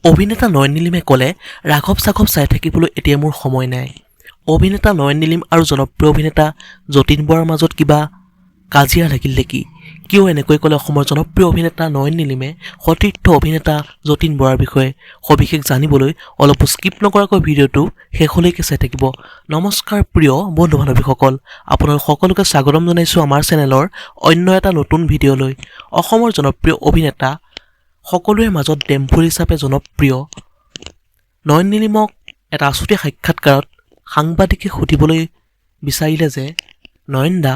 অভিনেতা নয়ন নীলিমে ক'লে, ৰাঘৱ চাঘৱ চাই থাকিবলৈ এতিয়া মোৰ সময় নাই। অভিনেতা নয়ন নীলিম আৰু জনপ্ৰিয় অভিনেতা যতীন বৰাৰ মাজত কিবা কাজিয়া লাগিল নেকি? কিয় এনেকৈ ক'লে অসমৰ জনপ্ৰিয় অভিনেতা নয়ন নীলিমে সতীৰ্থ অভিনেতা যতীন বৰাৰ বিষয়ে? সবিশেষ জানিবলৈ অলপো স্কিপ নকৰাকৈ ভিডিঅ'টো শেষলৈকে চাই থাকিব। নমস্কাৰ প্ৰিয় বন্ধু বান্ধৱীসকল, আপোনালোক সকলোকে স্বাগতম জনাইছোঁ আমাৰ চেনেলৰ অন্য এটা নতুন ভিডিঅ'লৈ। অসমৰ জনপ্ৰিয় অভিনেতা, সকলোৰে মাজত ডেমফুল হিচাপে জনপ্ৰিয় নয়ন নীলিমক এটা আছুতীয়া সাক্ষাৎকাৰত সাংবাদিকে সুধিবলৈ বিচাৰিলে যে, নয়ন দা,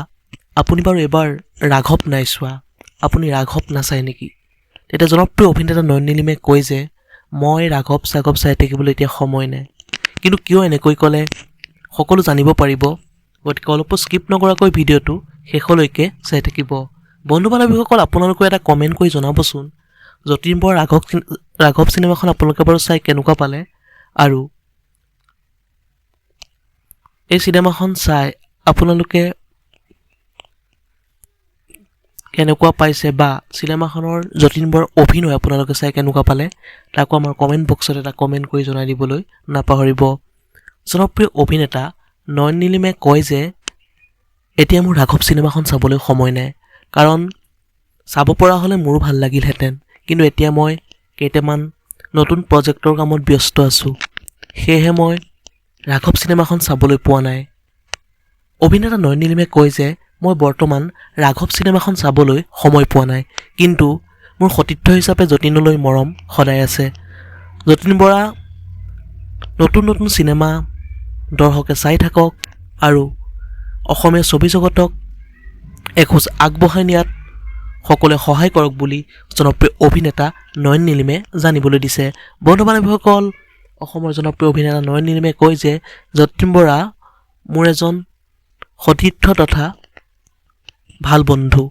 আপুনি বাৰু এইবাৰ ৰাঘৱ নাই চোৱা, আপুনি ৰাঘৱ নাচায় নেকি? তেতিয়া জনপ্ৰিয় অভিনেতা নয়ন নীলিমে কয় যে, মই ৰাঘৱ চাঘৱ চাই থাকিবলৈ এতিয়া সময় নাই। কিন্তু কিয় এনেকৈ ক'লে সকলো জানিব পাৰিব, গতিকে অলপো স্কিপ নকৰাকৈ ভিডিঅ'টো শেষলৈকে চাই থাকিব। বন্ধু বান্ধৱীসকল, আপোনালোকে এটা কমেণ্ট কৰি জনাবচোন, যতীন বৰাৰ ৰাঘৱ চিনেমাখন আপোনালোকে বাৰু চাই কেনেকুৱা পালে আৰু এই চিনেমাখন চাই আপোনালোকে কেনেকুৱা পাইছে বা চিনেমাখনৰ যতীন বৰাৰ অভিনয় আপোনালোকে চাই কেনেকুৱা পালে, তাকো আমাৰ কমেণ্ট বক্সত এটা কমেণ্ট কৰি জনাই দিবলৈ নাপাহৰিব। জনপ্ৰিয় অভিনেতা নয়ন নীলিমে কয় যে, এতিয়া মোৰ ৰাঘৱ চিনেমাখন চাবলৈ সময় নাই, কাৰণ চাব পৰা হ'লে মোৰো ভাল লাগিলহেঁতেন, কিন্তু এতিয়া মই কেইটামান নতুন প্ৰজেক্টৰ কামত ব্যস্ত আছোঁ, সেয়েহে মই ৰাঘৱ চিনেমাখন চাবলৈ পোৱা নাই। অভিনেতা নয়ন নীলিমে কয় যে, মই বৰ্তমান ৰাঘৱ চিনেমাখন চাবলৈ সময় পোৱা নাই, কিন্তু মোৰ সতীৰ্থ হিচাপে যতীনলৈ মৰম সদায় আছে। যতীন বৰা নতুন নতুন চিনেমা দৰ্শকে চাই থাকক আৰু অসমীয়া ছবি জগতক এখোজ আগবঢ়াই নিয়াত সকলোৱে সহায় কৰক বুলি জনপ্ৰিয় অভিনেতা নয়ন নীলিমে জানিবলৈ দিছে। বন্ধু বান্ধৱীসকল, অসমৰ জনপ্ৰিয় অভিনেতা নয়ন নীলিমে কয় যে, যতীন বৰা মোৰ এজন সতীৰ্থ তথা ভাল বন্ধু।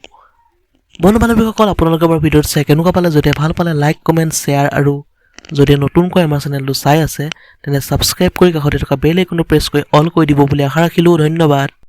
বন্ধু বান্ধৱীসকল, আপোনালোকে বাৰু ভিডিঅ'টো চাই কেনেকুৱা পালে? যদি ভাল পালে লাইক, কমেণ্ট, শ্বেয়াৰ আৰু যদি নতুনকৈ আমাৰ চেনেলটো চাই আছে, তেনে ছাবস্ক্ৰাইব কৰি কাষতে থকা বেল আইকনটো প্ৰেছ কৰি অল কৰি দিব বুলি আশা ৰাখিলোঁ। ধন্যবাদ।